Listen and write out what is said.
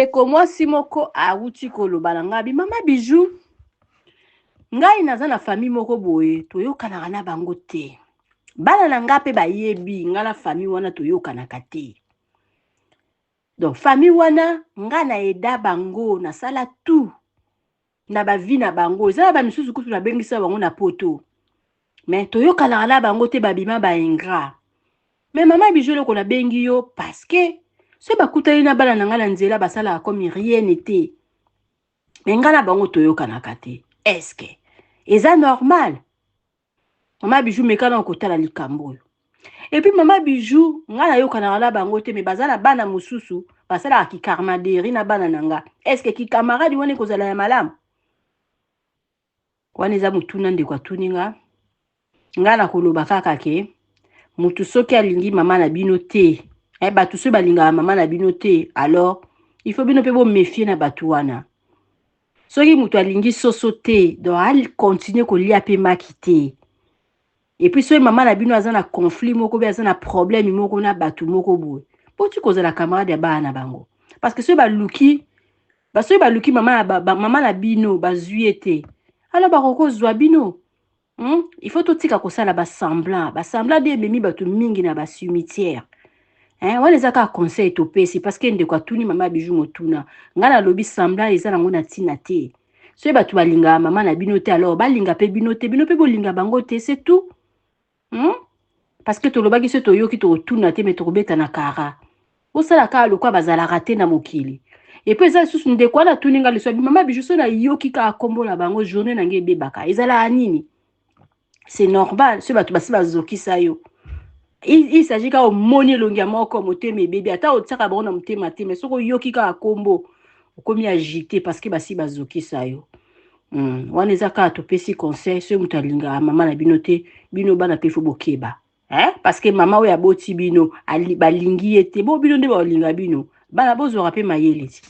Ndeko mwasi moko awuti koloba na ngai, mama Bijou, ngai naza na famille moko boye, toyokanaka na bango te. Bana na ngai mpe bayebi ngai na famille wana toyokanaka te. Donc famille wana ngai na eda bango, nasala tout na ba vie na bango. Eza na ba misusu kutu nabengisa bango na poto, mais toyokanaka na bango te, babima ba ingrat. Mais mama Bijou, eloko nabengi yo parce que soki bakutani na bana na ngai na nzela, basalaka comme rien n'était, mais ngai na bango toyokanaka te. Est-ce eza normal? Mama Bijou, meka na kotala likambo oyo. Et puis mama Bijou, ngai nayokanaka na bango te, mais baza na bana mosusu basalaka kicamaraderie na bana na nga. Est-ce kicamarade wana ekozala ya malamu? Wana eza motuna ndeko atuni nga. Ngai na koloba kaka ke motu soki alingi mama na bino te, bato soki balingaka mama na bino te, alors il faut bino mpe boméfier na bato wana. Soki moto alingi soso te, donc acontinuer kolia mpe maki te. Et puis soki mama na bino aza na conflit moko be, aza na problème moko na bato moko boye, boti kozala camarade ya bana na bango, parce que soki baluki, soki baluki mama, mama na bino, bazwi ye te, alors bakokozwa bino. Il faut totika kosala basemblant. Basemblant nde ememi bato mingi na bacimetière, hein? Wana eza kaka conseil topesi, parce que ndeko atuni mama Bijou motuna. Ngai nalobi semblant eza nango na ntina te. Soki bato balingaka mama na bino te, alors balinga mpe bino te, bino mpe bolinga bango te, c'est tout. Parce que tolobaki so toyoki tokotuna te, mais tokobeta na kara. Bosala kaka lokwa bazalaka te na mokili. Et puis eza lisusu ndeko wana atuni nga liso, mama Bijou, so nayoki kaka nkombo na bango, journée na ngai ebebaka. Ezalaka nini? C'est normal. Soki bato basi bazokisa yo, il s'agit kaka omoni elongi ya moko, motema ebebi. Ata otiaka bango na motema te, mais soki oyoki kaka nkombo, okomi agité, parce que basi bazokisa yo. Wana eza kaka topesi conseil. Soki moto alingaka mama na bino te, bino bana mpe faut bokeba, eh? Parce que mama oyo aboti bino balingi ye te, bo bino nde baolinga bino. Bana, bozwaka mpe mayele ti.